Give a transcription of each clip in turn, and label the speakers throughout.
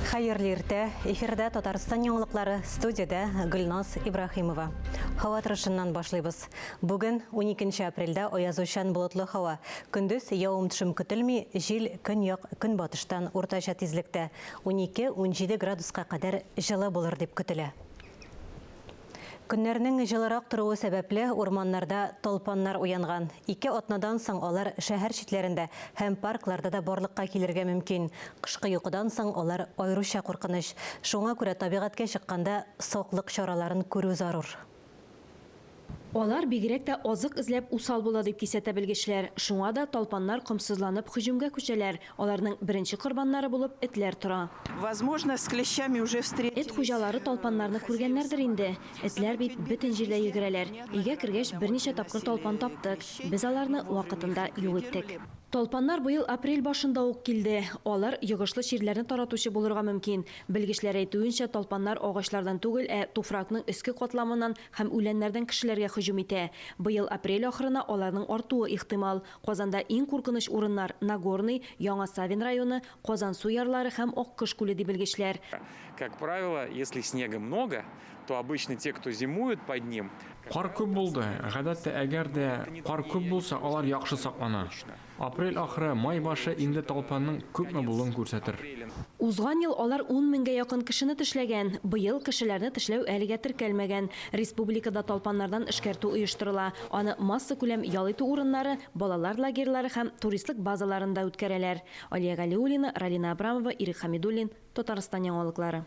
Speaker 1: Хәерле иртә. Эфирда Татарстан яңалыклары, студиядә Гөлназ Ибраһимова. Һава торышыннан башлыйбыз. Бүген 12 апрельдә аязучан болытлы һава. Көндез явым-төшем көтелми, җил көньяк көнбатыштан уртача тизлектә 12-17 градуска кадәр җылы булыр дип көтелә. Көннәрнең җылырак торуы сәбәпле, урманнарда талпаннар уянган. Ике атнадан соң алар шәһәр читләрендә һәм паркларда да барлыкка килергә мөмкин. Кышкы йокыдан соң алар аеруча куркыныч. Шуңа күрә табигатькә чыкканда саклык чараларын күрү зарур.
Speaker 2: Алар бигрәк тә азык эзләп усал була, дип кисәтә белгечләр. Шуңа да талпаннар комсызланып һөҗүмгә күчәләр. Аларның беренче корбаннары булып этләр тора.
Speaker 3: Возможно, с клещами уже встретились.
Speaker 2: Эт хуҗалары талпаннарны күргәннәрдер инде. Этләр бит бөтен җирдә йөгерәләр. Өйгә кергәч, берничә тапкыр талпан таптык. Без аларны вакытында юк иттек. Талпаннар быел апрель башында ук килде. Алар йогышлы чирләрне таратучы булырга мөмкин. Белгечләр әйтүенчә, талпаннар агачлардан түгел, ә туфракның өске катламыннан һәм үләннәрдән кешеләргә һөҗүм итә. Быел апрель ахырына аларның артуы ихтимал. Казанда иң куркыныч урыннар, Нагорный, Яңа Савин районы, Казансу ярлары һәм Аккош күле, ди белгечләр.
Speaker 4: Как правило, если снега много, то обычно те, кто зимует под ним.
Speaker 5: Кар күп булды. Гадәттә, әгәр дә кар күп булса, алар яхшы саклана. Апрель ахыры, май башы инде талпанның күпме булуын күрсәтер.
Speaker 2: Узган ел алар ун меңгә якын кешене тешләгән. Быел кешеләрне тешләү әлегә теркәлмәгән. Республикада талпаннардан эшкәртү оештырыла. Аны массакүләм ял итү урыннары, балалар лагерьлары һәм туристлык базаларында үткәрәләр. Алия Галиуллина, Ралина Абрамова, Ирек Хәмидуллин, Татарстан яңалыклары.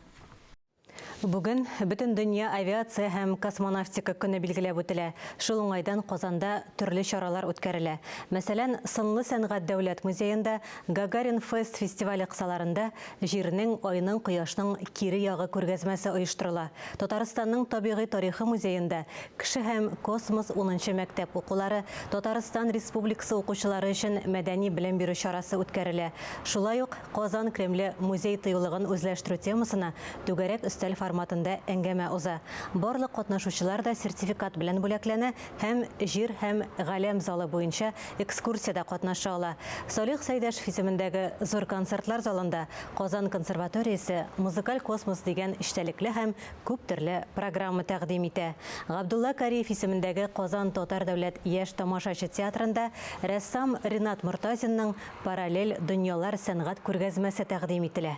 Speaker 1: Бүген Бөтендөнья авиация һәм космонавтика көне билгеләп үтелә. Шул уңайдан Казанда төрле чаралар үткәрелә. Мәсәлән, Сынлы сәнгать дәүләт музеенда Гагарин Фест фестивале кысаларында Җирнең, Айның, Кояшның кире ягы күргәзмәсе оештырыла. Татарстанның табигый тарихы музеенда Кеше һәм космос унынчы мәктәп укулары, Татарстан Республикасы укучылары өчен мәдәни белем бирү чарасы үткәрелә. Шулай ук Казан Кремле музей-тыюлыгын үзләштерү темасына түгәрәк өстәл форматында әңгәмә уза. Барлык катнашучылар да сертификат белән бүләкләнә һәм Җир һәм Галәм залы буенча экскурсиядә катнаша ала. Салих Сәйдәшев исемендәге Зур концертлар залында Казан консерваториясе Музыкаль космос дигән эчтәлекле һәм күп төрле программа тәкъдим итә. Габдулла Кариев исемендәге Казан татар дәүләт яшь тамашачы театрында рәссам Ринат Мортазинның Параллель дөньялар сәнгать күргәзмәсе тәкъдим ителә.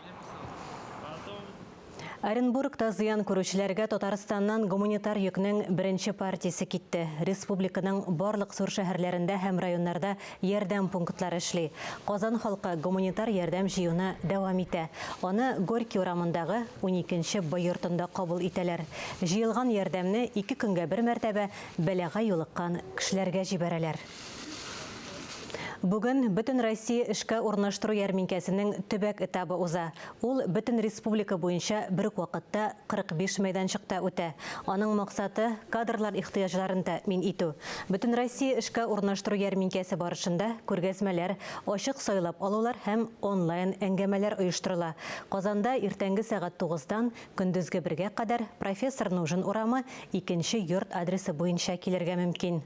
Speaker 1: Оренбургта зыян күрүчеләргә Татарстаннан гуманитар йөкнең беренче партиясе китте. Республиканың барлык зур шәһәрләрендә һәм районнарда ярдәм пунктлары эшли. Казан халкы гуманитар ярдәм җыюны дәвам итә. Аны Горький урамындагы уникенче Б йортында кабул итәләр. Җыелган ярдәмне ике көнгә бер мәртәбә бәлага юлыккан кешеләргә җибәрәләр. Бүген Бөтенроссия эшкә урнаштыру ярминкәсенең төбәк этабы уза. Ул бөтен республика буенча бер үк вакытта 45 мәйданчыкта үтә. Аның максаты, кадрлар ихтыяҗларын тәэмин итү. Бөтенроссия эшкә урнаштыру ярминкәсе барышында күргәзмәләр, ачык сайлап алулар һәм онлайн әңгәмәләр оештырыла. Казанда иртәнге сәгать тугыздан көндезге бергә кадәр Профессор Нужин урамы, икенче йорт адресы буенча килергә мөмкин.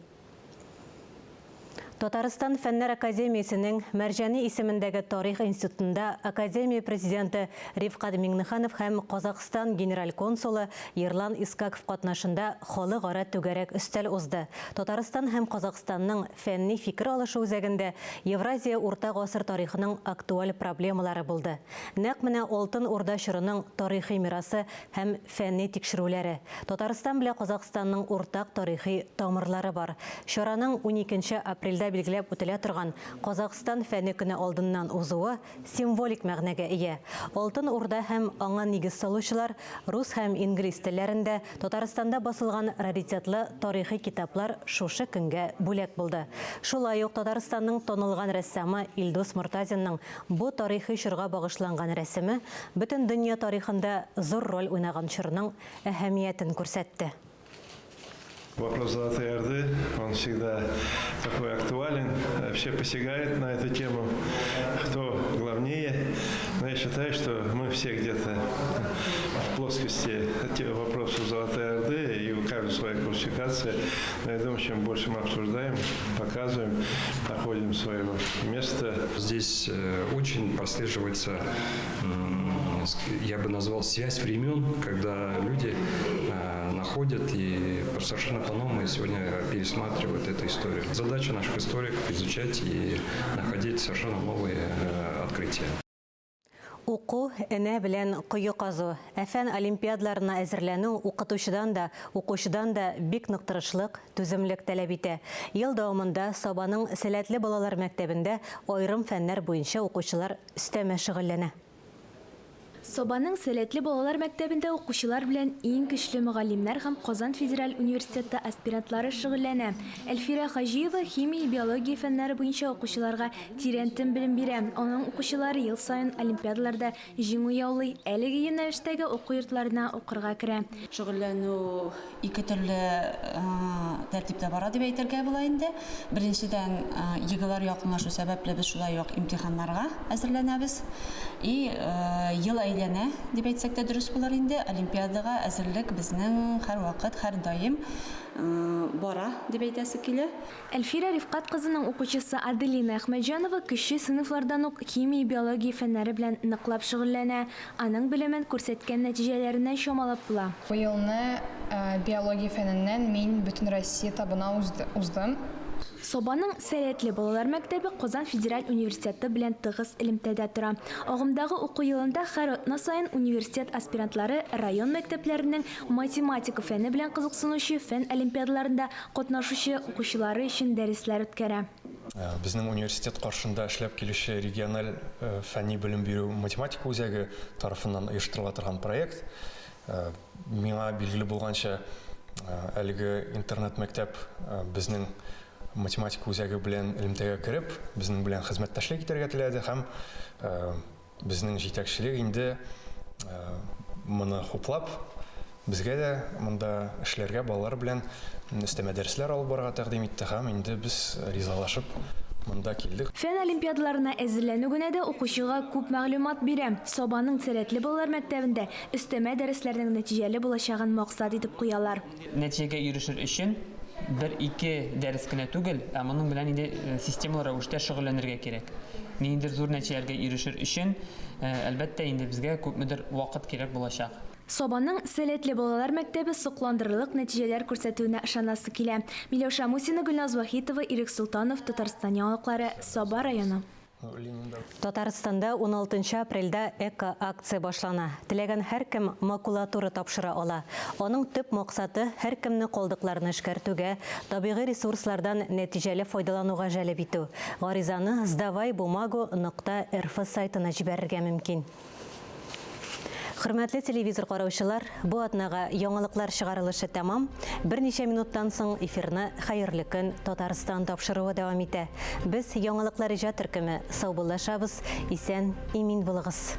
Speaker 1: Татарстан Фәннәр академиясенең Мәрҗани исемендәге Тарих институтында академия президенты Рифкать Миңнеханов һәм Казахстан генераль консулы Ерлан Искаков катнашында халыкара түгәрәк өстәл узды. Татарстан һәм Казахстанның фәнни фикер алышу үзәгендә Евразия урта гасыр тарихының актуаль проблемалары булды. Нәкъ менә Алтын Урда чорының тарихи мирасы һәм фәнни тикшерүләре. Татарстан белән Казахстанның уртак тарихи тамырлары бар. Чараның уникенче апрельдә билгеләп үтелә торган Казахстан фәне көне алдыннан узуы символик мәгънәгә ия. Алтын Урда һәм аңа нигез салучылар рус һәм инглиз телләрендә Татарстанда басылган раритетлы тарихи китаплар шушы көнгә бүләк булды. Шулай ук Татарстанның танылган рәссамы Илдус Мортазинның Бу тарихи чорга багышланган рәсеме бөтен дөнья тарихында зур роль уйнаган чорның әһәмиятен күрсәтте.
Speaker 6: Вопрос Золотой Орды, он всегда такой актуален, все посягают на эту тему, кто главнее. Но я считаю, что мы все где-то в плоскости вопроса Золотой Орды, и у каждого своя классификация. Но я думаю, чем больше мы обсуждаем, показываем, находим свое место.
Speaker 7: Здесь очень прослеживается я бы назвал, связь времен, когда люди находят и совершенно по-новому сегодня пересматривают эту историю. Задача наших историков – изучать и находить совершенно новые открытия.
Speaker 1: Уку, энә белән кое казу. Ә фән олимпиадаларына әзерләнү укытучыдан да, укучыдан да бик нык тырышлык, түземлек таләп итә. Ел дәвамында Сабаның сәләтле балалар мәктәбендә аерым фәннәр буенча укучылар өстәмә шөгыльләнә.
Speaker 2: Сабаның сәләтле балалар мәктәбендә укучылар белән иң көчле мөгаллимнәр һәм Казан федераль университеты аспирантлары шөгыльләнә. Әлфирә Хаҗиева химия, биология фәннәре буенча укучыларга тирәнтен белем бирә. Аның укучылары ел саен олимпиадаларда җиңү яулый, әлеге юнәлештәге уку йортларына укырга керә.
Speaker 8: Шөгыльләнү ике төрле тәртиптә бара дип әйтергә була инде. Беренчедән, ЕГЭлар якынлашу сәбәпле без шулай ук имтиханнарга әзерләнәбез. И ел әйләнә дип әйтсәк тә дөрес булыр инде. Олимпиадага әзерлек безнең һәрвакыт, һәрдаим бара дип әйтәсе килә.
Speaker 2: Әлфирә Рифкать кызының укучысы Аделина Әхмәтҗанова кече сыйныфлардан ук химия, биология фәннәре белән ныклап шөгыльләнә. Аның белемен күрсәткән нәтиҗәләреннән чамалап була.
Speaker 9: Бу елны биология фәненнән мин Бөтенроссия этабына уздым.
Speaker 2: Сабаның сәләтле балалар мәктәбе Казан федераль университеты белән тыгыз элемтәдә тора. Агымдагы уку елында һәр атна саен университет аспирантлары район мәктәпләренең математика фәне белән кызыксынучы фән олимпиадаларында катнашучы укучылары өчен дәресләр үткәрә.
Speaker 10: Безнең университет каршында эшләп килүче региональ фәнни белем бирү математика үзәге тарафыннан оештырыла торган проект. Миңа билгеле булганча, әлеге интернет-мәктәп безнең математика үзәге белән элемтәгә кереп, безнең белән хезмәттәшлек итәргә теләде һәм безнең җитәкчелек инде моны хуплап, безгә дә монда эшләргә, балалар белән өстәмә дәресләр алып барырга тәкъдим итте һәм инде без ризалашып монда килдек.
Speaker 2: Фән олимпиадаларына әзерләнү генә дә укучыга күп мәгълүмат бирә. Сабаның сәләтле балалар мәктәбендә өстәмә дәресләрнең нәтиҗәле булачагын максат итеп куялар.
Speaker 11: Нәтиҗәгә ирешер өчен бер-ике дәрес кенә түгел, ә моның белән инде системалы рәвештә шөгыльләнергә кирәк. Ниндидер зур нәтиҗәләргә ирешер өчен, әлбәттә, инде безгә күпмедер вакыт кирәк булачак.
Speaker 2: Сабаның сәләтле балалар мәктәбе сокландырырлык нәтиҗәләр күрсәтүенә ышанасы килә. Миләүшә Мусина, Гөлназ Вахитова, Ирек Солтанов, Татарстан яңалыклары, Саба районы.
Speaker 1: Татарстанда 16 апрельдә эко-акция башлана. Теләгән һәркем макулатура тапшыра ала. Аның төп максаты һәркемне калдыкларны эшкәртүгә, табигый ресурслардан нәтиҗәле файдалануга җәлеп итү. Гаризаны сдавайбумагу.рф сайтына җибәрергә мөмкин. Хөрмәтле телевизор караучылар, бу атнага яңалыклар чыгарылышы тәмам. Берничә минуттан соң эфирны Хәерле көн Татарстан тапшыруы дәвам итә. Без яңалыклар иҗат төркеме саубуллашабыз. Исән, имин булыгыз.